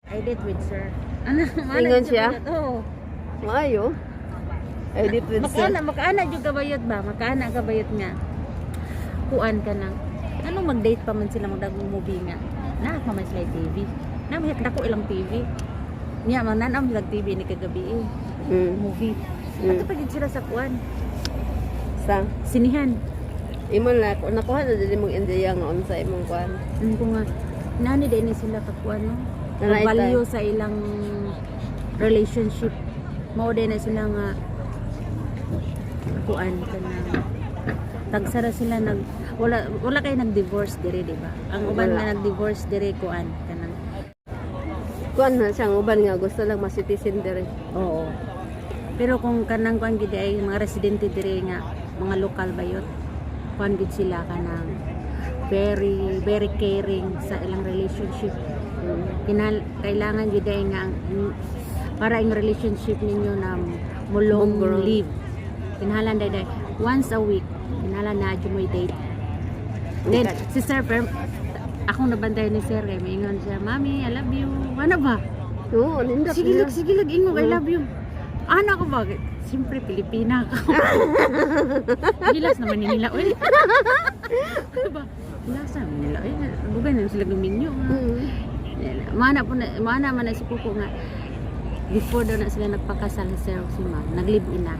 I date with sir. Ano? Ingon siya? Oo. Maayo. I date with sir. Makaana, makaana jud ka bayot ba? Makaana ka bayot nga. Kuan ka nang. Anong mag-date pa man sila magdagong movie nga? Na pa man sila TV. Na mahit dako ilang TV. Niya man nanam sila TV ni kagabi eh. Movie. Ato pa gid sila sa kuan. Sa Sinihan. imo na nakuha na dili mong ideya nga unsa imong kuan. Ano ko nga nani din ni sila kakuan, no? Nanaitay. Value sa ilang relationship. Mao din na sila nga kuan kanang tagsara sila nag wala kay nag-divorce dire, di ba? Ang uban Wala. nga nag-divorce dire kuan kanang Kuan na siyang uban nga gusto lang ma-citizen dire. Oo. Pero kung kanang kuan gid ay mga residente dire nga mga lokal bayot, kuan gid sila kanang very very caring sa ilang relationship. Kailangan gid ay nga para ang relationship ninyo na mo long Mo-grow. live. Kinahanglan day once a week, kinahanglan na jud mo'y date. Then si Sir Ferm, akong nabantay ni Sir kay maingon siya, "Mami, I love you." Ano ba? Oo, nindot. Sige na. lag, sige lag, ingog, I love you. Ano ako ba? Siyempre, Pilipina ako. Gilas naman ni nila, uy. Ano ba? Gilas naman nila, uy. Bugay na sila guminyo. Mana po na, mana man na si Kuko nga. Before daw na sila nagpakasal si sir o si ma'am, nag-live-in na.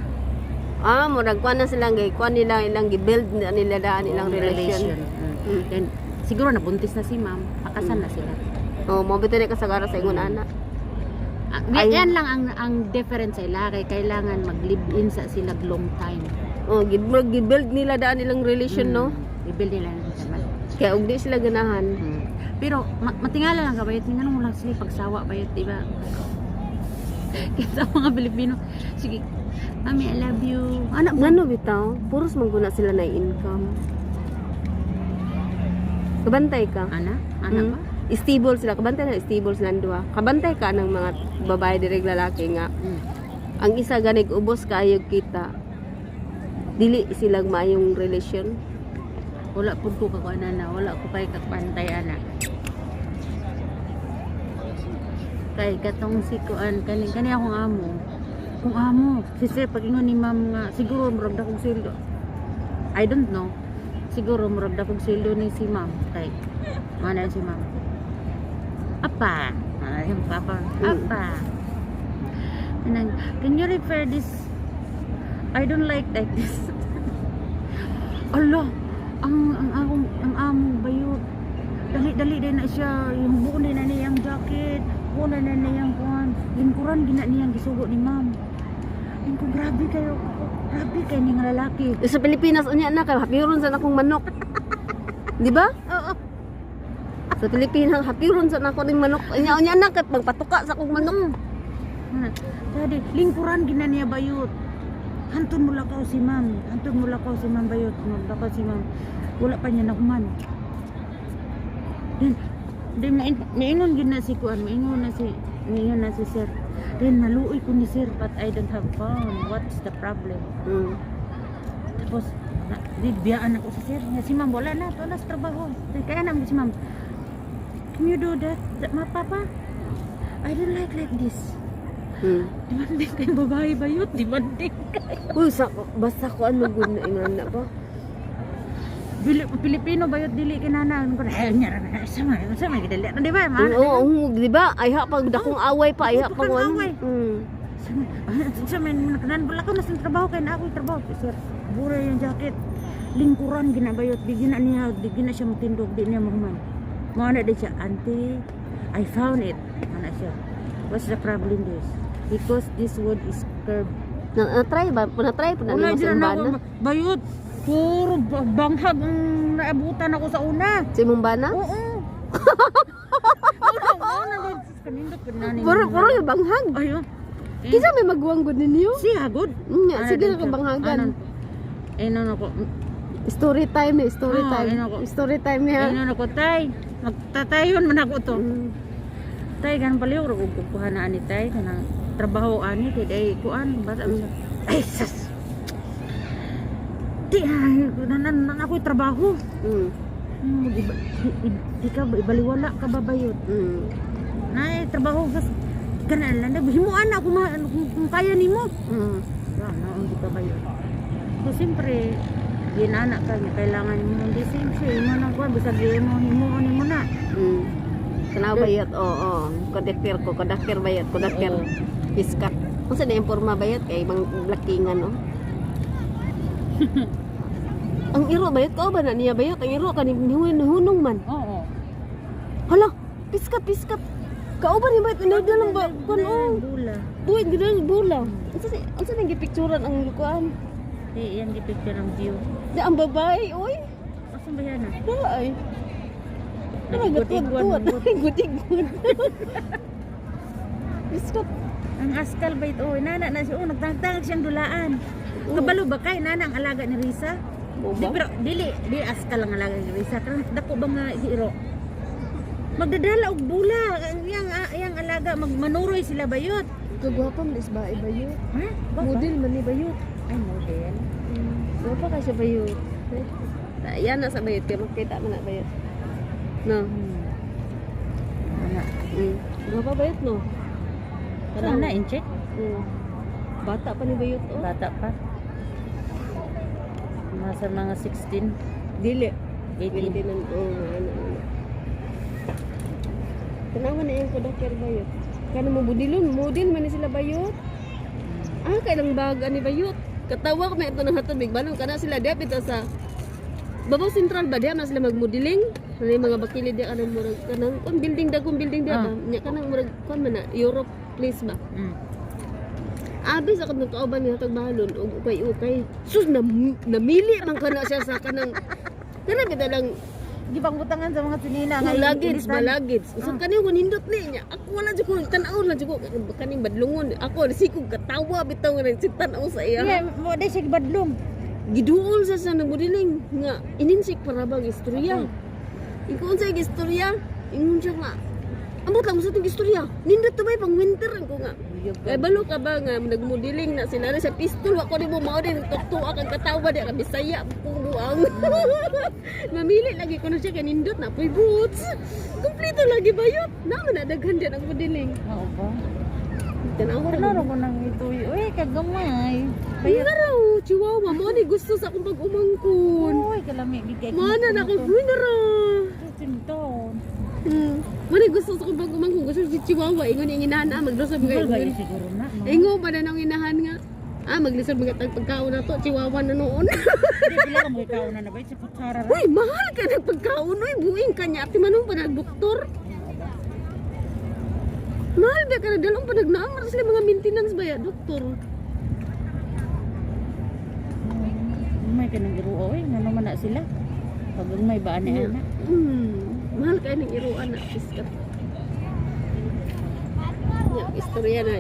Ah, murag kuan na silang gay kuan nila ilang gi-build na nila daan ilang relation. Then, siguro nabuntis na si ma'am, pakasal na sila. Oh, mo bitaw ni kasagara sa ingon ana. Ah, Ay. yan lang ang difference sa ila kay kailangan mag-live-in sa sila long time. Oh, murag gi-build nila daan ilang relation, no? I-build nila ng naman. Kaya og di sila ganahan. Pero matingala lang ka bayot, ngano mo lang sila pagsawa bayot, di ba? Kita mga Pilipino, sige, "Mami, I love you." Ano ba? Ngano bitaw? Puros man guna sila na income. Kabantay ka. Ana? Ana ba? Stable sila. Kabantay na stable sila ang duha. Kabantay ka ng mga babae direk lalaki nga. Ang isa ganig ubos kaayo kita. Dili sila maayong relation. Wala pud ko kakuan na, wala ko kay kakbantay ana. Kay katong si kuan kani kani akong amo. Kung amo, si sir pag ingon ni ma'am nga siguro murag dakong sweldo. I don't know. Siguro murag dakong sweldo ni si ma'am kay mana si ma'am. Apa? Ano yung papa? Apa? Kanang, "Can you repair this? I don't like this." Allah, ang akong ang among bayot. Dali-dali din na siya, yung buo na niyang jacket, buo na niyang kuan, lingkuran gina niyang gisugo ni ma'am. Yung ko grabe kayo, grabe kayo niyang lalaki. Sa Pilipinas unya na kay happy ron sa akong manok. Di ba? Oo. Sa Pilipinas happy ron sa nako ning manok. Unya unya na kay pagpatuka sa akong manok. Dadi, lingkuran gina niya bayot. Hanton mo lakaw si ma'am. Hanton mo lakaw si ma'am bayot. Maglakaw si ma'am. Wala pa niya nahuman. Then, then maingon gid na si kuan, maingon na si sir. Then naluoy ko ni sir, but I don't have phone. What's the problem? Tapos, na, di, biyaan ako si sir. Nga si ma'am, wala na, wala sa trabaho. Di, kaya na si ma'am, "Can you do that, that ma papa? I don't like this." Demanding kay babae bayot, demanding kayo. Uy, sa, basta ko ano gud na ingon na ba? Pilipino bayot dili kinana. Ano ko na, nya ra na sama, sama gidali. Di ba? Ma? Oo, oo, di ba? Ay ha pag dakong away pa, ay ha Oo, pag dakong away. Sa men kanan wala ko na sa trabaho kay na ako trabaho. Sir, bura yung jacket. Lingkuran ginabayot, di gina niya, di gina siya matindog, di niya mahuman. Mao na di siya, "Auntie, I found it." Ana siya. "What's the problem this?" "Because this wood is curved." Na, na-try ba? Na-try po na Wala nimo sa dyan na imbana? ako. Bayot, puro banghag ang naabutan ako sa una. Sa imong bana? Oo. Una, una, kanindot ko na. Puro puro yung banghag. Ayun. Kinsa may maguwang gud ninyo? Siya, good. Nya, sige na ka banghagan. Ano, ano ko, Story time ni, story Ah, time. ayun ako. Story time niya. Ano ko, tay, magtatayon man ako to. Tay, ganun pala yung kukuha na ani tay, kanang trabaho ani, kay day, kuan, bata, ay, sas. Di, ay, nanan ako'y trabaho. Di ka ba, ibaliwala ka ba bayot? Na trabaho gas kana lang himuan na kung kaya nimo. Wala na hindi ka ba yun. So siyempre ginana ka niya kailangan mo di same siya imo nang kuan bisag imo himuon nimo na. Tanaw bayot, oo. Kodakter ko, kodakter bayot, kodakter. Oo. Piskat. Unsa na yung porma bayot kay ibang blakingan, no? Ang iro bayot ko ba na niya bayot? Ang iro kani hunong man. Oo. Hala, piskat piskat. Kauban ni bayot inay lang ba kun oh. Bula. Buhay gid lang bula. Unsa nang gipicturan ang kuan? Di yan gipicture ang view. Di ang babae, oy. Asa ba yan ah? Wala ay. Nagigod-igod. Nagigod-igod. Piskat. Ang askal ba ito? Oh, nana na siya. Oh, nagtangtangag siyang dulaan. Kabalo ba kay nana ang alaga ni Risa? Mo Di ba? pero dili di askal ang alaga ni Risa. Karang dako ba nga hiro? Magdadala og bula ang iyang alaga magmanuroy sila bayot. Kagwapa man is bae bayot. Ha? Baka? Model man ni bayot. Ay, model. Gwapa ka siya bayot. Yan na sa bayot kay makita man na bayot. No. Ana. Gwapa bayot no. Ano na incheck? Bata pa ni bayot oh. Bata pa. Nasa mga 16, Dili. 18. 20 na oh, ano, ano. Tanawa na yung kodakyer bayot. Kano mo budilon, model man ni sila bayot. Ah, kailang bag ani bayot. Katawa ko may ito ng hatod big balong kana sila diya bitaw sa Babaw Central ba diya man sila magmodeling. Ano yung mga bakili diya kanang murag kanang kon building dagkong building diya ba. Nya kanang murag kon man na Europe place ba. Abi sa kanang kauban nga hatag balon og ukay-ukay. Sus namili man kana siya sa kanang kanang bitaw lang. Gipangbutangan sa mga sinina Nga luggage ba luggage. Usa kani ko nindot ni niya. Ako wala jud ko tan-aw lang jud ko kaning badlungon. Ako sikog katawa bitaw nga si tan-aw sa iya. Yeah, mo di siya gibadlong. Giduol sa sa nagmodeling nga ininsik para bang istorya. Iko unsa yung istorya? Ingon siya nga. Ambot lang sa itong istorya. Nindot to bay pang winter ko nga. Kay balo ka ba nga nagmodeling na sila na sa pistol wa ko nimo mao din tuktua kang katawa di ka Bisaya pung buang. Mamili lagi ko na siya kay nindot na poy boots. Kompleto lagi bayot. Naman na daghan diyan ang modeling. Oo ba? Tanawa Ano ra. ra ko nang ituyo? Uy, kagamay. Kaya raw, chihuahua mo ni gusto sa akong pag-umangkon. Uy, kalami gid kay. Mana na ko na ra. Sinton. Mo ni gusto sa akong pag-umangkon gusto si chihuahua ingon yung inahan ah maglusog Google mga ba yun siguro na? No? Ingo pa na nang inahan nga. Ah, maglisod mga tag pagkaon na to, chihuahua na noon. Di pila ka mga kauna na ba? Sa kutsara ra. Uy, mahal ka ng pagkaon, uy, buing ka niya. Ate manong pa nagdoktor. Mahal ba ka na dalong pa nagnaamar sila mga maintenance ba ya, doktor? May kanang iruo oy, ngano man na sila. Pag may ba ani ana. Mahal ka ng iruan na, iskat. Ya,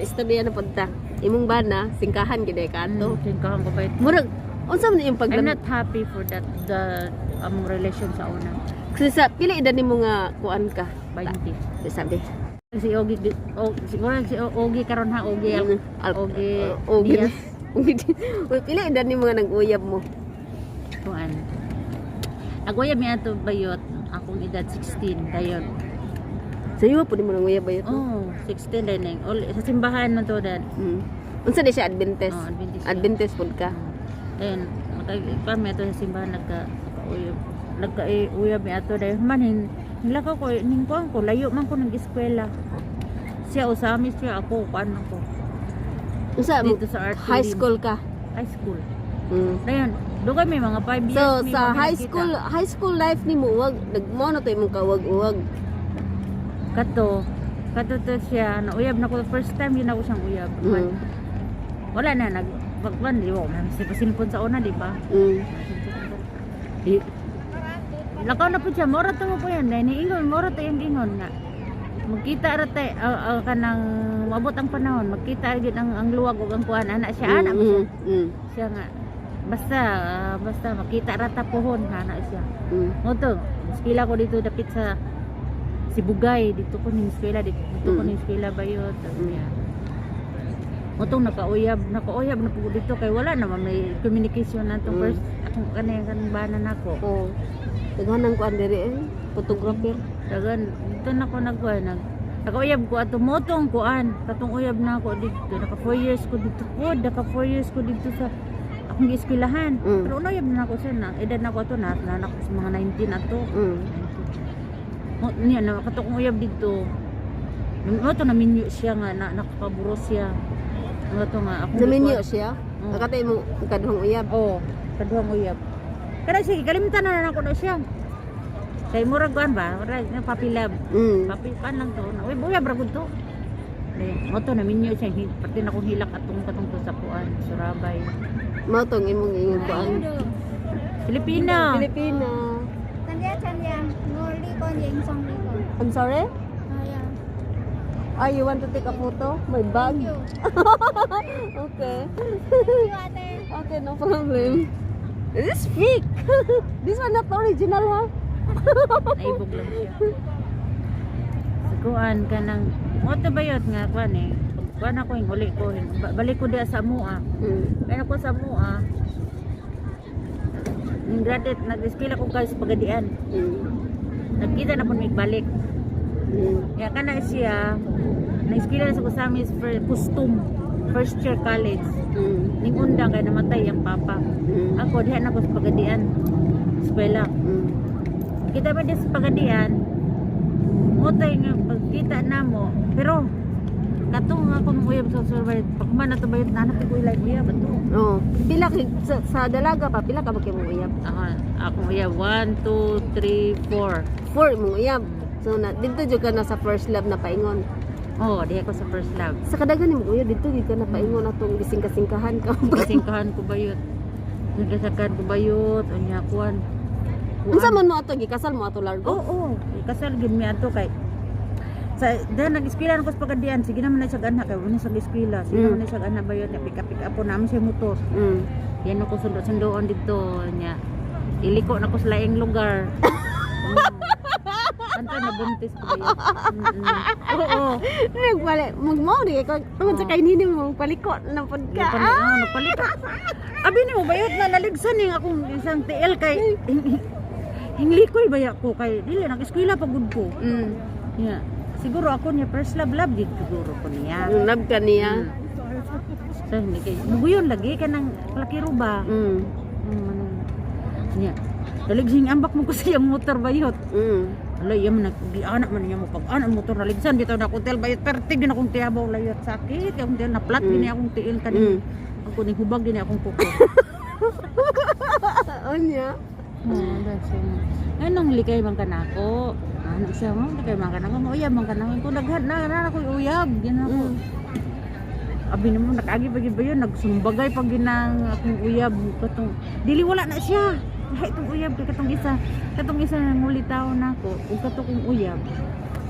istorya na punta. Imong bana, singkahan gid ka ato. Tingkahan ko ba ito? Murag, unsa man imong I'm paglam? not happy for that the among relation sa una. Kasi sa pila edad nimo nga kuan ka? 20. Sabi. Si Ogi o siguro si Ogi karon ha Ogi Ogi Ogi. Diaz. Ogi. Uy, pila edad nimo nga nag-uyab mo? Kuan. Agoya mi ato bayot akong edad 16 dayon. Sayo po nimo nang uyab bayot. No? Oh, 16 dayon ning. Sa simbahan man to dad. Unsa di siya Adventist? Oh, Adventist. Adventist pud ka. Dayon pa mi ato sa simbahan nagka uyab nagka uyab mi ato dayon man hin nilakaw ko ning kuan ko layo man ko ng eskwela. Siya usamis siya ako kuan ako Unsa mo? dito sa art High school ka. High school. Mm. Dayon, dugay may mga 5 years So may sa kami high nagkita. school, high school life nimo wag nagmo na to imong kawag-uwag. Kato, kato to siya, nauyab na ko first time yun ako siyang uyab. Wala na nag pagwan di ba man si cellphone sa una di ba? Di lakaw na po siya, mora to mo po yan. Dahil niingon, mora to yung ingon nga. Magkita ra tay kanang maabot ang panahon, magkita gyud ang luwag ug ang kuan ana siya, ana ba siya? Siya nga basta basta makita ra ta pohon ana siya. Mo to, eskwela ko dito dapit sa Sibugay, dito ko ning eskwela dito, dito ko ning eskwela bayot. Yeah. Motong nakauyab na po dito kay wala naman may communication na to first akong kanang kanang bana nako. Oh. Daghan ang kuan diri eh, photographer. Dagan dito na ko nagkuan nag Nakauyab ko ato motong kuan, katong uyab na ako dito. Naka 4 years ko dito po, naka 4 years ko dito sa akong gieskwelahan. Pero unayab na ako, sir, na edad na ako ato na na ako sa mga 19 ato. Mo niya na katong uyab dito. Mo to naminyo siya nga na nakakaburo siya. Mo to nga akong Naminyo siya. Oo. Nakatay mo kaduhang uyab. Oo, kaduhang uyab. Kada sige kalimtan na na ako na siya. Kay murag kuan ba? Murag nga puppy love. Papi pan lang to. Uy, buya bra gud to. Mo to naminyo siya pati na akong hilak atong katong to sa kuan, Surabay. Mao tong imong ingon kuan. Filipino. Pilipina. 参加参加，我立功迎送立功。 I'm sorry? 哎呀 Ah, you want to take a photo? My bag? ，Thank you. Okay. Thank you, ate. Okay, no problem. This is fake. This one not original, ha? Naibog lang siya. Sa kuan kanang mo to bayot nga kuan eh. Kuan ako yung uli ko, balik ko diya sa mua. Kaya ako sa mua. Yung graduate, nag-eskwela ko kayo sa Pagadian. Nagkita na po may balik. Ya kana siya, na-eskwela na sa Kusamis for custom, first year college. Ning undang kay namatay ang papa. Ako diha na ko sa Pagadian eskwela. Kita ba sa Pagadian? Motay nga pagkita namo, pero katong akong uyab sa survey, pagman na to bayot na anak ko ilay uyab ato. Oh, pila sa dalaga pa pila ka ba kay mong uyab? Ako, akong uyab 1 2 3 4. Four mong uyab. So na didto jud ka na sa first love na paingon. Oh, diha ko sa first love. Sa kadaghan nimo uyab didto jud ka na paingon atong gisingka-singkahan ka. Kasingkahan ko bayot. Nagkasakan ko bayot, unya kuan. Unsa man mo ato gikasal mo ato largo? Oo, kasal gid mi ato kay sa dahil nag-eskwela ko sa Pagadian, sige naman na siya anak kay wala sa eskwela, sige naman na siya anak bayot, pika-pika po namin siya motor. Yan ako sundo-sundoon dito niya. Iliko na ko sa laing lugar. Kanto nabuntis ko ba yun? Oo. Nagpali magmao di ka tungod sa kay nini mo paliko na pud ka. Ah, nagpaliko. Abi ni mo bayot na naligsan ning akong isang TL kay hinglikoy baya ko kay dili nag-eskwela pa gud ko. Yeah. Siguro ako niya first love love gid siguro ko niya. Love ka niya. So hindi kay muguyon lagi ka ng klakiro ba? Ano. Niya. Daligsing ambak mo ko sa iyang motor bayot. Ala, iya man nag anak man niya mo pag anak motor naligsan dito na akong tiil bayot pertig din akong tiyabaw layot sakit akong tiil na plat din akong tiil kanin. Ako ni hubag din akong kuko. Unya. Oo, that's it. Anong likay man kanako? Ano siya mo? Likay man kanako. Mauyab man kanako. Kung daghan na na ako uyab. Gina ako. Abi naman nakaagi pa gid ba yun? Nagsumbagay pag ginang akong uyab katong dili wala na siya. Lahi itong uyab kay katong isa. Katong isa nangulitaw na ako ug katong kong uyab.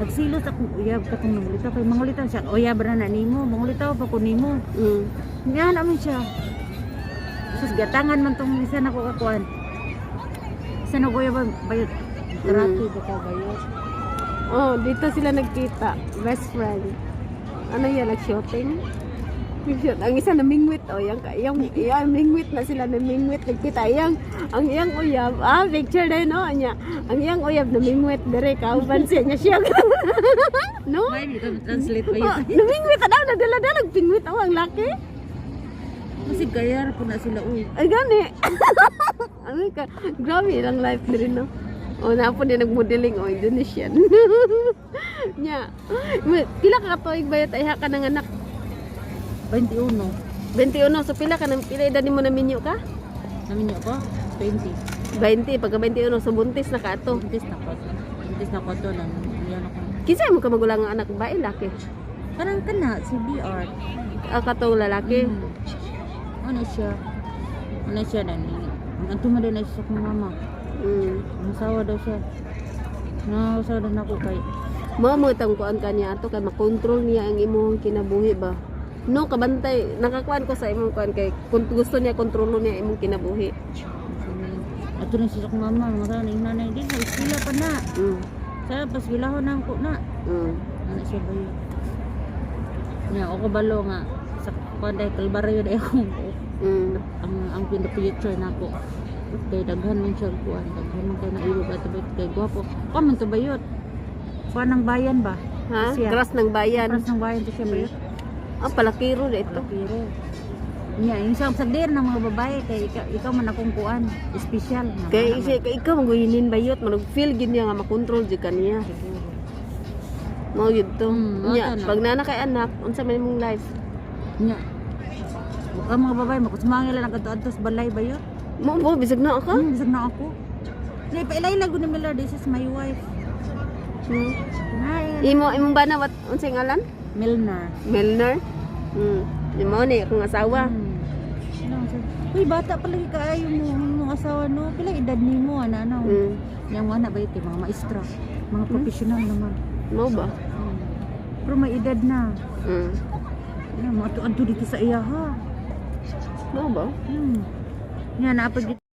Nagsilos akong uyab katong nangulitaw kay mangulitaw siya. Uyab ra na nimo, mangulitaw pa ko nimo. Nga naman siya. Sus gatangan man tong isa na ko kakuan. Isa na ko uyab bayot. Karate ba ka bayot? Oh, dito sila nagkita. Best friend. Ano yan? Nag-shooting? Nag-shoot. Ang isa namingwit. Oh, yang, yang, yang mingwit na sila namingwit. Nagkita. Yang, ang iyang uyab. Ah, picture din, no? Anya, ang iyang uyab namingwit. Dire, kauban siya niya siya. No? May ko translate Oh, bayot. namingwit na daw. Nadala-dala. Nagpingwit ako ang laki. Kasi gayar po na sila uy. Ay, gani. Ano ka? Grabe ilang life din, no? O, na po din nagmodeling, o, Indonesian. Nya. Pila ka katuig bayot ay ka ng anak? 21. 21. So, pila ka ng pila edad nimo na minyo ka? Namin niyo ko? 20. 20. Pagka 21, so buntis na ka ato. Buntis na ko. Buntis na ko to nang iyan ako. Kinsa mo ka magulang ang anak ba? Eh, laki. Parang kana si BR. Ah, katong lalaki. Ano siya? Ano siya na ni? Ang tumada na siya sa akong mama. Ang asawa daw siya. Naasawa daw na ako kay Mao mo itang kuan ka niya ato kay makontrol niya ang imong kinabuhi ba. No, kabantay nakakuan ko sa imong kuan kay kung gusto niya kontrolo niya imong kinabuhi. Ato na siya sa akong mama. Mga sa ning nanay din. Eskwela pa na. Sa paswilahon na ko na. Ano siya ba yun? Nga, ako balo nga. Sa kuan dahil kalbaryo dahil akong ang in the future na ako. Kay daghan man siya kuan, daghan man kay naiwag ato ba kay gwapo. Kuan man to bayot. Kuan ng bayan ba? Ha? Siya. Crush ng bayan. Crush ng bayan to siya ba yun? Ah, palakiro na ito. Palakiro. Nya, yung sa sagdir ng mga babae kay ikaw man akong kuan, espesyal. Nga, Kay mana siya kay ikaw mangguyinin bayot, manag feel gid niya nga makontrol jud kaniya. Siguro. Mao gyud to. Mao Nya, to, no? pag nana kay anak, unsa man imong life? Nya. Ang mga babae makusmangil lang kadto sa balay ba yun? Mo mo bisag na ka? Bisag na ako. Nay pailay lang ni Miller, this is my wife. Hi. Imo imong bana what unsay ngalan? Milner. Milner. Imo ni akong asawa. Ano, sir? Uy, bata pa lagi kaayo mo mong asawa no. Pila edad nimo ana ano? Yang wana ba ito, mga maestra, mga professional naman. Mao ba? Pero may edad na. Ano, mga adto dito sa iya ha. Mao ba? Nga naapag